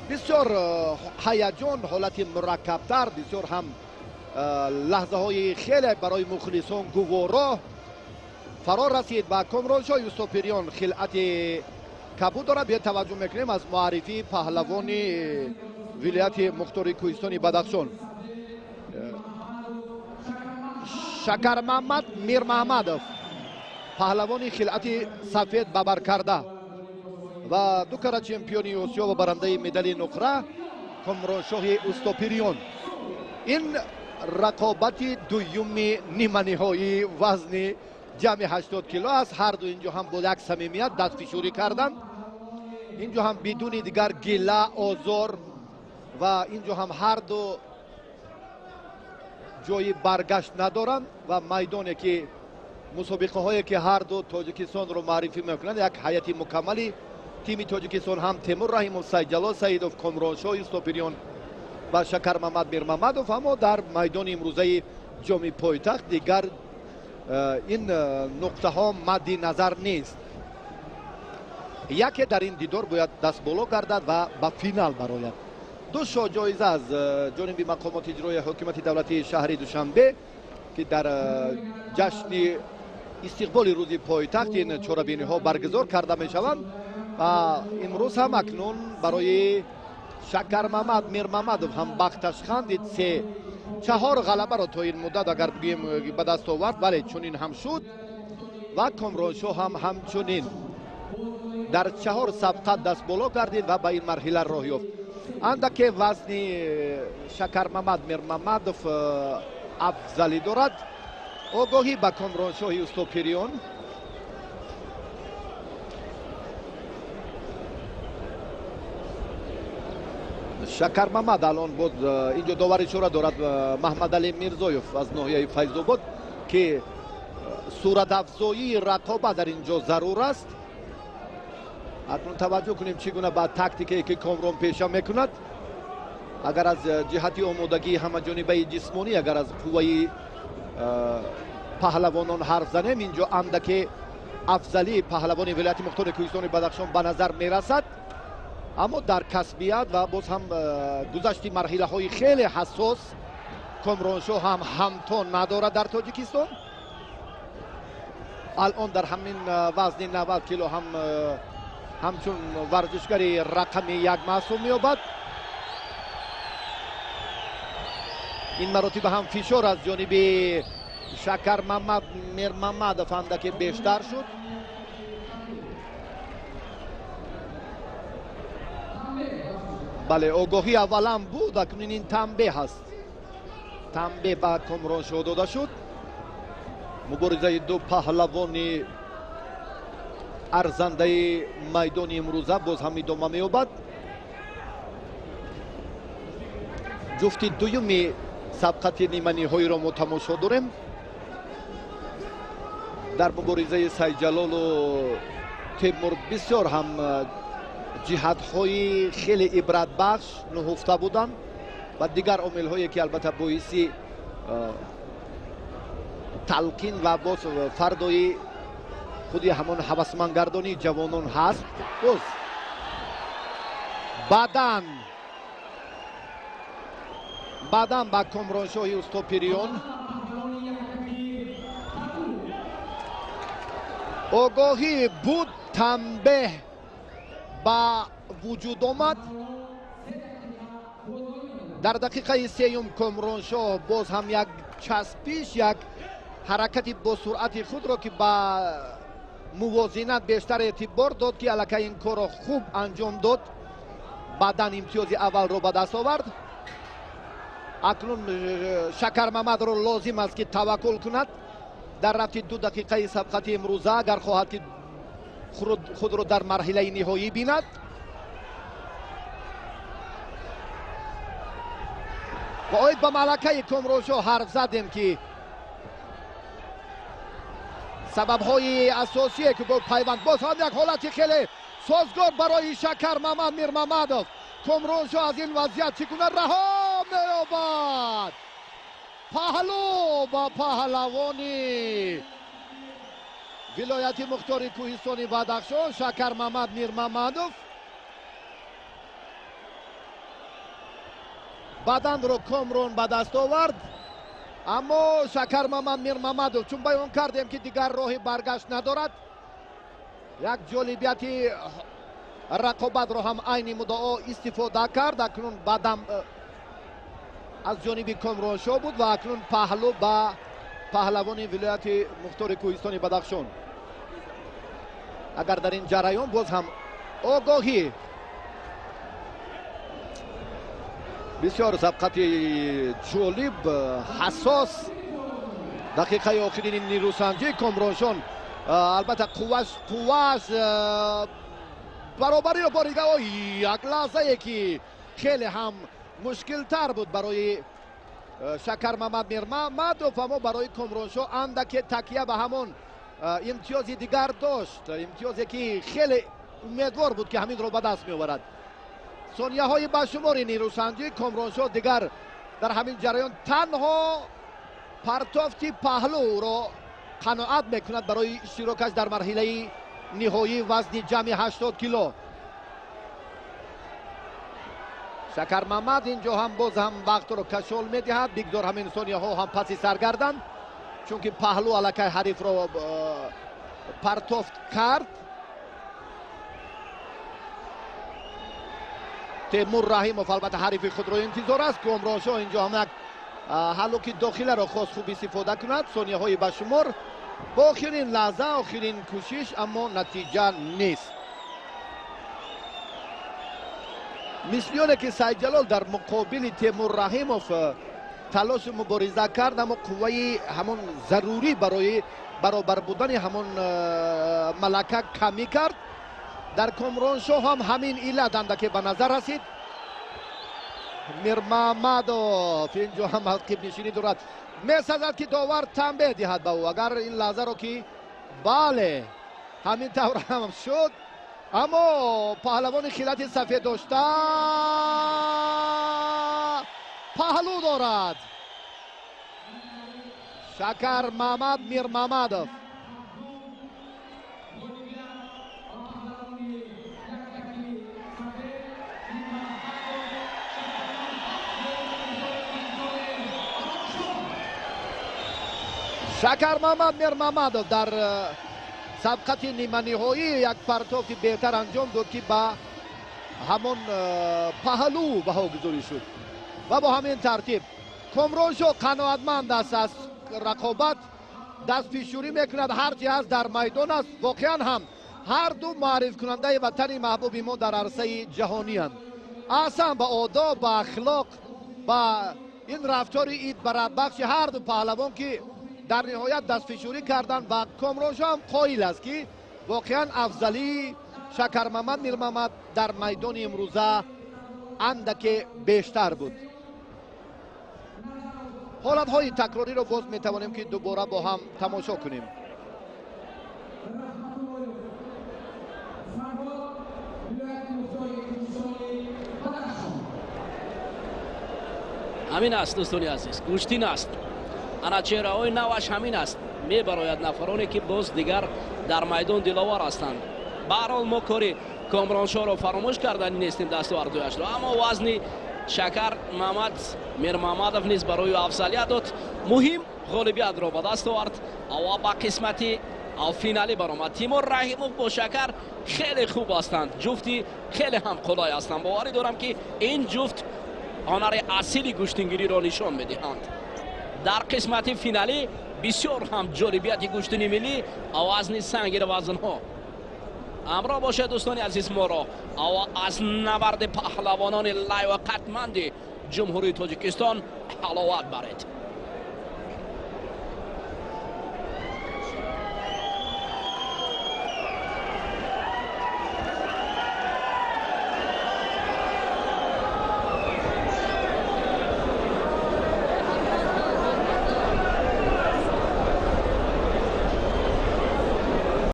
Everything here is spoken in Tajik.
Бисёр ҳаяҷон, ҳолати мураккабтар, бисёр ҳам лаҳзаҳои хеле барои мухлисон гуворо фаро расид ва Комроншоҳ Юсуфпириён хилъати кабуд дорад. Биё таваҷҷӯҳ мекунем аз муаррифии паҳлавони вилояти мухтори кӯҳистони Бадахшон. Шакармамад Мирмаҳмадов, паҳлавони хилъати сафед бабар карда ва ду кара чемпиони Осиё ва барандаи медали нуқра Комроншоҳи Устопириён. Ин рақобати дуюми ниманиҳоии вазни ҷамъи 80 кило аст. Ҳар ду инҷо ҳам бо як самимият дастфишурӣ карданд. Инҷо ҳам бидуни дигар гила, озор ва инҷо ҳам ҳар ду ҷои баргашт надоранд ва майдоне ки мусобиқаҳое ки ҳар ду Тоҷикистонро муаррифӣ мекунанд, як ҳайати мукаммали тими Тоҷикистон ҳам Темур Раҳимов, Сайдҷалол Саидов, Комроншоҳ Юсуфпириён ва Шакармамад Мирмамадов. Аммо дар майдони имрӯзаи ҷоми пойтахт дигар ин нуқтаҳо мадди назар нест. Яке дар ин дидор бояд дастболо гардад ва ба финал барояд. Ду шоҳҷоиза аз ҷониби мақомоти иҷроии ҳокимияти давлатии шаҳри Душанбе, ки дар ҷашни истиқболи рӯзи пойтахт ин чорабиниҳо баргузор карда мешаванд ва имрӯз ҳам акнун барои Шакармамад Мирмамадов ҳам бахташ хандид. 3-4 ғалабаро то ин муддат агар бигӯем ба даст овард, вале чунин ҳам шуд ва Комроншоҳ ҳам ҳамчунин дар 4 сабқат дастболо гардид ва ба ин марҳила роҳ ёфт. Андаке вазни Шакармамад Мирмамадов афзалӣ дорад. Огоҳӣ ба Комроншоҳи Устопириён. Шакармамад алон буд инҷо довари шӯра дорад Маҳмадалӣ Мирзоев аз ноҳияи Файзобод, ки суратафзоии рақобат дар инҷо зарур аст. Акнун таваҷҷӯҳ кунем чӣ гуна ба тактикае ки Комрон пеша мекунад. Агар аз ҷиҳати омодагии ҳамаҷонибаи ҷисмонӣ, агар аз қувваи паҳлавонон ҳарф занем, инҷо андаке афзалии паҳлавони вилояти мухтори кӯҳистони Бадахшон ба назар мерасад. Аммо дар касбият ва боз ҳам гузашти марҳилаҳои хеле ҳассос Комроншоҳ ҳам ҳамто надорад дар Тоҷикистон. Алон дар ҳамин вазни 90 кило ҳам ҳамчун варзишгари рақами 1 маҳсуб меёбад. Ин маротиба ҳам фишор аз ҷониби Шакармамад Мирмамадов андаке бештар шуд. Бале, огоҳӣ аввалан буд, акнун ин танбеҳ аст. Танбеҳ ба Комроншоҳ дода шуд. Муборизаи ду паҳлавони арзандаи майдони имрӯза боз ҳам идома меёбад. Ҷуфти дуюми сабқати ниманиҳоиро мо тамошо дорем. Дар муборизаи Сайдҷалолу Темур бисёр ҳам ҷиҳатҳои хеле ибратбахш нуҳуфта буданд ва дигар омилҳое ки албатта боиси талқин ва боз фардои худи ҳамон ҳавасмандгардонии ҷавонон ҳаст. Боз баъдан ба Комроншоҳи Устопириён огоҳӣ буд, танбеҳ ба вуҷуд омад. Дар дақиқаи сеюм Комроншоҳ боз ҳам як часпиш, як ҳаракати бо суръати худро ки ба мувозинат бештар эътибор дод, ки аллакай ин корро хуб анҷом дод, баъдан имтиёзи аввалро ба даст овард. Акнун Шакармамадро лозим аст ки таваккул кунад дар рафти 2 дақиқаи сабқати имрӯза, агар хоҳад ки худро дар марҳилаи ниҳоӣ бинад. Ва оид ба малакаи Комроншоҳ ҳарф задем, ки сабабҳои асосие ки бо пайванд боз ҳам як ҳолати хеле созгор барои Шакармамад Мирмамадов. Комроншоҳ аз ин вазъият чӣ гуна раҳо меёбад? Паҳлӯ ба паҳлавони вилояти мухтори кӯҳистони Бадахшон Шакармамад Мирмамадов. Баданро Комрон ба даст овард, аммо Шакармамад Мирмамадов, чун баён кардем, ки дигар роҳи баргашт надорад, як ҷолибияти рақобатро ҳам айни муддао истифода кард. Акнун бадам аз ҷониби Комроншоҳ буд ва акнун паҳлӯ ба паҳлавони вилояти мухтори кӯҳистони Бадахшон. Агар дар ин ҷараён боз ҳам огоҳӣ, бисёр сабқати ҷолиб, ҳассос, дақиқаи охирини нерӯсанҷӣ. Комроншон албатта қувваш баробариро борида, як лаҳзае ки хеле ҳам мушкилтар буд барои Шакармамад Мирмамадов, аммо барои Комроншоҳ андаке такя ба ҳамон имтиёзи дигар дошт, имтиёзе ки хеле умедвор буд, ки ҳаминро ба даст меоварад. Сонияҳои ба шумори нерӯсанҷӣ, Комроншоҳ дигар дар ҳамин ҷараён танҳо партофти паҳлӯро қаноат мекунад барои иштирокаш дар марҳилаи ниҳоии вазни ҷамъи 80 кило. Шакармамад инҷо ҳам боз ҳам вақтро кашол медиҳад, бигзор ҳамин сонияҳо ҳам паси сар гарданд, чунки паҳлӯ аллакай ҳарифро партофт кард. Темур Раҳимов албатта ҳарифи худро интизор аст. Комроншоҳ инҷо ҳам як ҳаллуки дохиларо хост хуб истифода кунад. Сонияҳои ба шумор бо охирин лаҳза, охирин кӯшиш, аммо натиҷа нест. Мислиёне ки Сайдҷалол дар муқобили Темур Раҳимов талошу мубориза кард, аммо қувваи ҳамон зарурӣ барои баробар будани ҳамон малака камӣ кард. Дар Комроншоҳ ҳам ҳамин иллат андаке ба назар расид. Мирмамадов инҷо ҳам қибнишинӣ дорад, месазад ки довар танбеҳ диҳад ба ӯ агар ин лаҳзаро ки бале ҳамин тавр ҳам шуд, аммо паҳлавони хилати сафед дошта паҳлӯ дорад. Шакармамад Мирмамадов. Шакармамад Мирмамадов дар сабқати ниманиҳоӣ як партофти беҳтар анҷом дод, ки ба ҳамон паҳлӯ баҳогузорӣ шуд ва бо ҳамин тартиб Комроншоҳ қаноатманд аст аз рақобат, дастпишӯрӣ мекунад, ҳарчи ҳаст дар майдон аст. Воқеан ҳам ҳар ду маърифкунандаи ватани маҳбуби мо дар арсаи ҷаҳонианд. Аҳсан ба одоб, ба ахлоқ, ба ин рафтори идбаратбахши ҳар ду паҳлавон, ки дар ниҳоят дастфишурӣ карданд ва Комроншоҳ ҳам қоил аст, ки воқеан афзалии Шакармамад Мирмамад дар майдони имрӯза андаке бештар буд. Ҳолатҳои такрориро боз метавонем, ки дубора бо ҳам тамошо кунем. Ҳамин аст, дӯстони азиз, гӯштин аст. Ана чеҳраҳои наваш ҳамин аст. Мебарояд нафароне, ки боз дигар дар майдон диловар ҳастанд. Ба ҳар ҳол мо кори Комроншоҳро фаромӯш кардани нестем, дастовардҳояшро, аммо вазни Шакармамад Мирмамадов низ барои ӯ афзалият дод. Муҳим ғолибиятро ба даст овард ва ба қисмати финалӣ баромад. Тимур Раҳимов бо Шакар хеле хуб ҳастанд, ҷуфти хеле ҳам қулай ҳастанд. Боварӣ дорам, ки ин ҷуфт ҳунари асили гӯштингириро нишон медиҳанд. Дар қисмати финалӣ бисёр ҳам ҷолибияти гӯштини миллӣ, вазни сангир вазнҳо. Ҳамроҳ бошед, дӯстони азиз, моро аз наварди паҳлавонони лаёқатманди Ҷумҳурии Тоҷикистон ҳаловат баред.